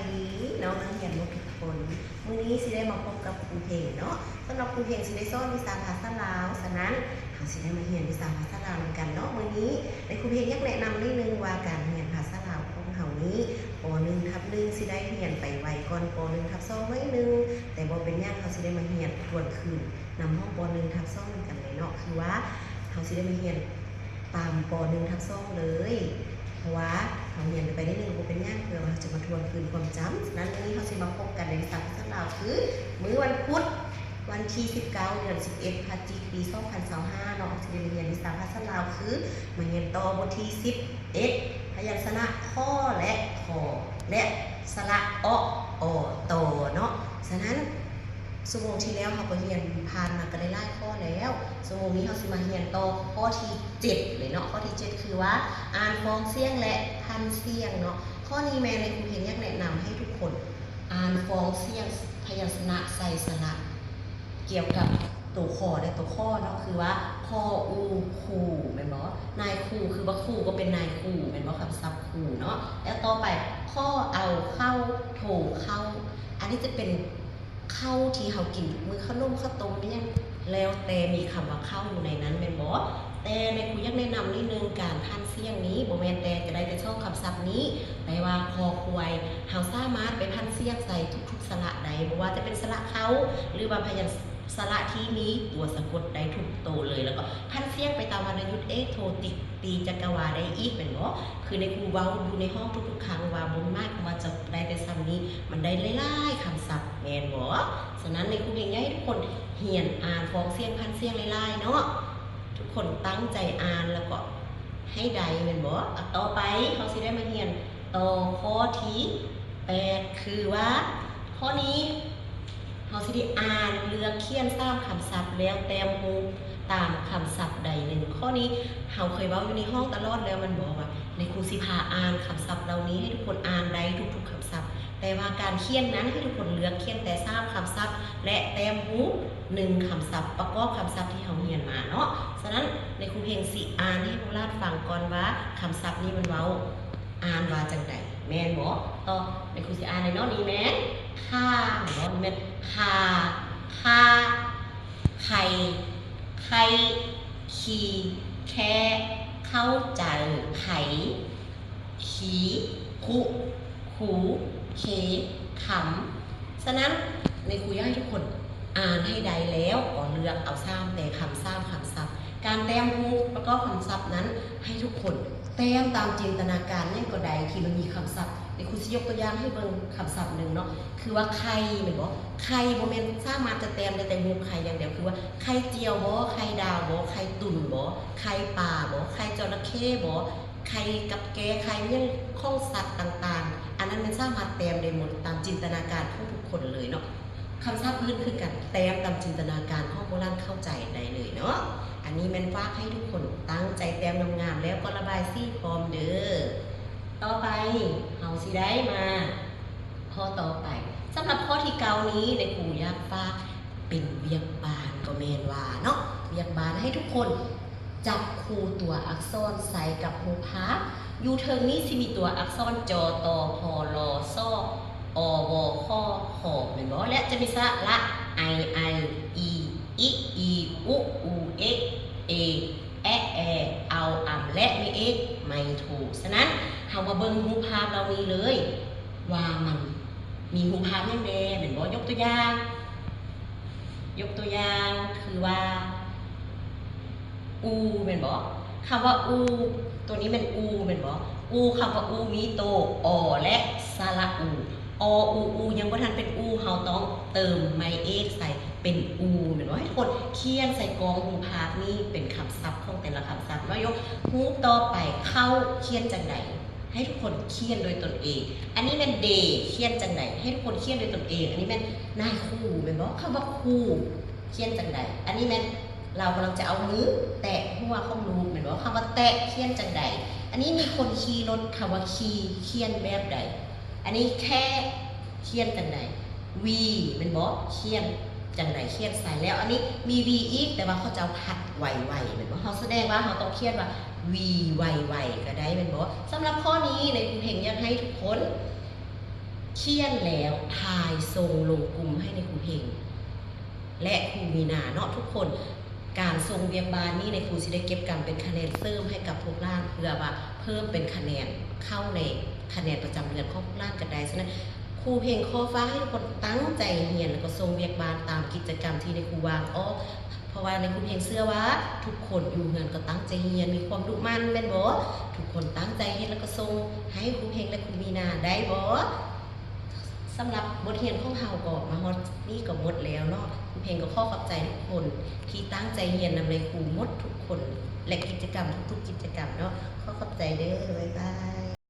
ດີເນາະ ນັກຮຽນໝົດທຸກຄົນ. ມື້ນີ້ຊິໄດ້ມາພົບກັບຄູເພັງເນາະ. ສຳລັບຄູເພັງຊິໄດ້ສອນວິຊາພາສາລາວ, ສະນັ້ນ ເຮົາຊິໄດ້ມາຮຽນວິຊາພາສາລາວນຳກັນເນາະ. ມື້ນີ້ ໃນຄູເພັງຢາກແນະນຳໜ້ອຍໜຶ່ງວ່າ ການຮຽນພາສາລາວຂອງເຮົານີ້ ປໍໜຶ່ງທັບໜຶ່ງຊິໄດ້ຮຽນໄປໄວກ່ອນປໍໜຶ່ງທັບສອງໜ້ອຍໜຶ່ງ, ແຕ່ບໍ່ເປັນຫຍັງ, ເຮົາຊິໄດ້ມາຮຽນທວນຄືນນຳຫ້ອງປໍໜຶ່ງທັບສອງນຳກັນເລີຍເນາະ. ຄືວ່າເຮົາຊິໄດ້ມາຮຽນຕາມປໍໜຶ່ງທັບສອງເລີຍ, ເພາະວ່າເຮົາຮຽນໄປໜ້ອຍໜຶ່ງບໍ່ເປັນຫຍັງ, ເພື່ອວ່າເຮົາຈະມາທວນຄືນຄວາມຈຳ. ສະນັ້ນ ມື້ນີ້ເຮົາຊິມາພົບກັນໃນວິຊາພາສາລາວ ຄືມື້ວັນພຸດ ວັນທີສິບເກົ້າ ເດືອນສິບເອັດ ພະຈິກ ປີສອງພັນຊາວຫ້າເນາະ, ເຮົາຊິໄດ້ມາຮຽນວິຊາພາສາລາວ ຄືມາຮຽນຕໍ່ບົດທີສິບເອັດ ພະຍັນຊະນະ ຂໍ ແລະ ຄອ ແລະ ສະຫຼະ ເອາະ ອໍ ຕໍ ເນາະ. ສະນັ້ນ ຊົ່ວໂມງທີ່ແລ້ວເຮົາກໍຮຽນຜ່ານມາກໍໄດ້ຫຼາຍຂໍ້ແລ້ວ, ຊົ່ວໂມງນີ້ເຮົາຊິມາຮຽນຕໍ່ຂໍ້ທີເຈັດເລີຍເນາະ. ຂໍ້ທີເຈັດ ຄືວ່າ ອ່ານຟອງສຽງ ແລະ ພັນສຽງເນາະ. ຂໍ້ນີ້ແມ່ນໃນຄູເພັງຢາກແນະນຳໃຫ້ທຸກຄົນ ອ່ານຟອງສຽງພະຍັນຊະນະໃສ່ສະຫຼະ ກ່ຽວກັບໂຕ ຂໍ ແລະ ໂຕ ຂໍ ເນາະ, ຄືວ່າ ຄໍ ອູ ຄູ ແມ່ນບໍ່? ນາຍຄູ ຄືວ່າຄູກໍເປັນນາຍຄູ ແມ່ນບໍ່? ຄຳສັບຄູເນາະ. ແລ້ວຕໍ່ໄປ ຂໍ ເອົາ ເຂົ້າ ໂທ ເຂົ້າ. ອັນນີ້ຈະເປັນເຂົ້າທີ່ເຮົາກິນທຸກມື້, ເຂົ້າໜົມ ເຂົ້າຕົ້ມ ອີ່ຫຍັງ ແລ້ວແຕ່ມີຄຳວ່າເຂົ້າຢູ່ໃນນັ້ນ ແມ່ນບໍ່? ແຕ່ໃນຄູຢາກແນະນຳນິດໜຶ່ງ, ການຜັນສຽງນີ້ບໍ່ແມ່ນແຕ່ຈະໄດ້ແຕ່ສອງຄຳສັບນີ້, ແຕ່ວ່າ ຄອຄວາຍ ເຮົາສາມາດໄປຜັນສຽງໃສ່ທຸກໆສະຫຼະໄດ້, ບໍ່ວ່າຈະເປັນສະຫຼະເຄົ້າ ຫຼືວ່າພະຍັນສະຫຼະທີ່ມີຕົວສະກົດໄດ້ທຸກໂຕເລີຍ, ແລ້ວກໍຜັນສຽງໄປຕາມວັນນະຍຸດ ເອກ ໂທ ຕິ ຕີ ຈັກກະວາ ໄດ້ອີກ ແມ່ນບໍ່? ຄືໃນຄູເວົ້າຢູ່ໃນຫ້ອງທຸກໆຄັ້ງວ່າ ບໍ່ໝາຍຄວາມວ່າຈະໄດ້ແຕ່ສ່ຳນີ້, ມັນໄດ້ຫຼາຍໆຄຳສັບ ແມ່ນບໍ່? ສະນັ້ນ ໃນຄູເຮັງຢາກໃຫ້ທຸກຄົນຮຽນອ່ານຟອງສຽງພັນສຽງຫຼາຍໆເນາະ. ທຸກຄົນຕັ້ງໃຈອ່ານແລ້ວກໍໃຫ້ໄດ້ແມ່ນບໍ່? ອາ ຕໍ່ໄປເຮົາຊິໄດ້ມາຮຽນຕໍ່ຂໍ້ທີແປດ ຄືວ່າ ຂໍ້ນີ້ເຮົາຊິໄດ້ອ່ານ ເລືອກຂຽນສາມຄຳສັບ ແລ້ວແຕ້ມຮູບຕາມຄຳສັບໃດໜຶ່ງ. ຂໍ້ນີ້ເຮົາເຄີຍເວົ້າຢູ່ໃນຫ້ອງຕະຫຼອດແລ້ວແມ່ນບໍ່ ວ່າໃນຄູຊິພາອ່ານຄຳສັບເຫຼົ່ານີ້ ໃຫ້ທຸກຄົນອ່ານໄດ້ທຸກໆຄຳສັບ, ແຕ່ວ່າການຂຽນນັ້ນ ໃຫ້ທຸກຄົນເລືອກຂຽນແຕ່ສາມຄຳສັບ ແລະ ແຕ້ມຮູບໜຶ່ງຄຳສັບ ປະກອບຄຳສັບທີ່ເຮົາຮຽນມາເນາະ. ສະນັ້ນ ໃນຄູເພັງຊິອ່ານໃຫ້ພວກຫຼານຟັງກ່ອນວ່າ ຄຳສັບນີ້ມັນເວົ້າ ອ່ານວ່າຈັ່ງໃດ ແມ່ນບໍ່? ຕໍ່ ໃນຄູຊິອ່ານເລີຍເນາະ. ນີ້ແມ່ນ ຂ້າ ແມ່ນບໍ່? ນີ້ແມ່ນ ຄາ ຄາ ໄຄ ໄຄ ຄີ ແຄ ເຂົ້າໃຈ ໄຂ ຄີ ຄຸ ຄູ ເຄ ຄຳ. ສະນັ້ນ ໃນຄູຢາກໃຫ້ທຸກຄົນອ່ານໃຫ້ໄດ້ແລ້ວ ກໍເລືອກເອົາສາມແຕ່ຄຳ ສາມຄຳສັບ. ການແຕ້ມຮູບປະກອບຄຳສັບນັ້ນ ໃຫ້ທຸກຄົນແຕ້ມຕາມຈິນຕະນາການຫຍັງກໍໄດ້ທີ່ມັນມີຄຳສັບ. ໃນຄູຊິຍົກຕົວຢ່າງໃຫ້ເບິ່ງຄຳສັບໜຶ່ງເນາະ ຄືວ່າ ໄຂ່ ແມ່ນບໍ່? ໄຂ່ບໍ່ແມ່ນສາມາດຈະແຕ້ມໄດ້ແຕ່ຮູບໄຂ່ຢ່າງດຽວ, ຄືວ່າ ໄຂ່ຈຽວບໍ? ໄຂ່ດາວບໍ? ໄຂ່ຕຸ່ນບໍ? ໄຂ່ປາບໍ? ໄຂ່ຈໍລະເຂ້ບໍ? ໄຂ່ກັບແກ້ ໄຂ່ຫຍັງຂອງສັດຕ່າງໆ ອັນນັ້ນແມ່ນສາມາດແຕ້ມໄດ້ໝົດຕາມຈິນຕະນາການຂອງທຸກຄົນເລີຍເນາະ. ຄຳສັບອື່ນຄືກັນ ແຕ້ມຕາມຈິນຕະນາການຂອງພວກຫຼານເຂົ້າໃຈໄດ້ເລີຍເນາະ. ອັນນີ້ແມ່ນຝາກໃຫ້ທຸກຄົນຕັ້ງໃຈແຕ້ມງາມໆ ແລ້ວກໍລະບາຍສີພ້ອມເດີ້. ຕໍ່ໄປເຮົາຊິໄດ້ມາຂໍ້ຕໍ່ໄປ. ສຳລັບຂໍ້ທີເກົ້ານີ້ ນາຍຄູຢາກຝາກເປັນວຽກບ້ານກໍແມ່ນວ່າເນາະ, ວຽກບ້ານໃຫ້ທຸກຄົນ ຈັບຄູ່ຕົວອັກສອນໃສ່ກັບຮູບພາບ. ຢູ່ເທິງນີ້ຊິມີຕົວອັກສອນ ຈ ຕ ພ ລ ສ ອ ວ ຂ ຂ ແມ່ນບໍ່? ແລະ ຈະມີສະຫຼະ ໄອ ໄອ ອີ ອິ ອີ ອຸ ອູ ເອ ເອ ແອະ ແອ ເອົາ ອຳ ແລະ ແມ່ເອກ ໄມ ໂທ. ສະນັ້ນ ເຮົາມາເບິ່ງຮູບພາບເຫຼົ່ານີ້ເລີຍ ວ່າມັນມີຮູບພາບຫຍັງແດ່ ແມ່ນບໍ່? ຍົກຕົວຢ່າງ ຍົກຕົວຢ່າງຄືວ່າ ອູ ແມ່ນບໍ່? ຄຳວ່າອູ ຕົວນີ້ແມ່ນອູແມ່ນບໍ່? ອູ ຄຳວ່າອູມີໂຕ ອ ແລະ ສະຫຼະອູ. ອ ອູ ອູ ຍັງບໍ່ທັນເປັນອູ ເຮົາຕ້ອງເຕີມໄມເອກໃສ່ເປັນອູແມ່ນບໍ່? ໃຫ້ທຸກຄົນຂຽນໃສ່ກ້ອງຮູບພາບນີ້ເປັນຄຳສັບຂອງແຕ່ລະຄຳສັບເນາະ. ຍົກຮູບຕໍ່ໄປ ເຂົ້າ ຂຽນຈັ່ງໃດ? ໃຫ້ທຸກຄົນຂຽນໂດຍຕົນເອງ. ອັນນີ້ແມ່ນເດ ຂຽນຈັ່ງໃດ? ໃຫ້ທຸກຄົນຂຽນໂດຍຕົນເອງ. ອັນນີ້ແມ່ນນາຍຄູແມ່ນບໍ່? ຄຳວ່າຄູ ຂຽນຈັ່ງໃດ? ອັນນີ້ແມ່ນ ລາວກຳລັງຈະເອົາມືແຕະຫົວຂອງລູກແມ່ນບໍ່? ຄຳວ່າແຕະຂຽນຈັ່ງໃດ? ອັນນີ້ມີຄົນຂີ່ລົດ ຄຳວ່າຂີ່ຂຽນແບບໃດ? ອັນນີ້ແຄະຂຽນຈັ່ງໃດ? ວີ ແມ່ນບໍ່? ຂຽນຈັ່ງໃດ? ຂຽນໃສ່. ແລ້ວອັນນີ້ມີວີອີກ ແຕ່ວ່າເຂົາເຈົ້າພັດໄວໆແມ່ນບໍ່? ເຮົາສະແດງວ່າເຮົາຕ້ອງຂຽນວ່າ ວີ ໄວໆ ກໍໄດ້ແມ່ນບໍ່? ສຳລັບຂໍ້ນີ້ ນາຍຄູເພັງຢາກໃຫ້ທຸກຄົນ ຂຽນແລ້ວຖ່າຍສົ່ງລົງກຸ່ມໃຫ້ນາຍຄູເພັງ ແລະ ຄູມີນາເນາະທຸກຄົນ. ການສົ່ງວຽກບ້ານນີ້ ນາຍຄູຊິໄດ້ເກັບກຳເປັນຄະແນນເສີມໃຫ້ກັບພວກຫຼານ ເພື່ອວ່າເພີ່ມເປັນຄະແນນເຂົ້າໃນຄະແນນປະຈຳເດືອນຂອງພວກຫຼານກໍໄດ້. ສະນັ້ນ ຄູເພັງຂໍຝາກໃຫ້ທຸກຄົນຕັ້ງໃຈຮຽນ ແລ້ວກໍສົ່ງວຽກບ້ານຕາມກິດຈະກຳທີ່ນາຍຄູວາງອອກ ເພາະວ່ານາຍຄູເພັງເຊື່ອວ່າທຸກຄົນຢູ່ເຮືອນກໍຕັ້ງໃຈຮຽນ ມີຄວາມດຸໝັ່ນແມ່ນບໍ່? ທຸກຄົນຕັ້ງໃຈເຮັດ ແລ້ວກໍສົ່ງໃຫ້ຄູເພັງ ແລະ ຄູມີນາໄດ້ບໍ່? ສຳລັບບົດຮຽນຂອງເຮົາກໍມາຮອດນີ້ກໍໝົດແລ້ວເນາະ. ຄູເພັງກໍຂໍຂອບໃຈທຸກຄົນທີ່ຕັ້ງໃຈຮຽນນຳນາຍຄູໝົດທຸກຄົນ ແລະ ກິດຈະກຳທຸກໆກິດຈະກຳເນາະ. ຂໍຂອບໃຈເດີ້ ບາຍບາຍ.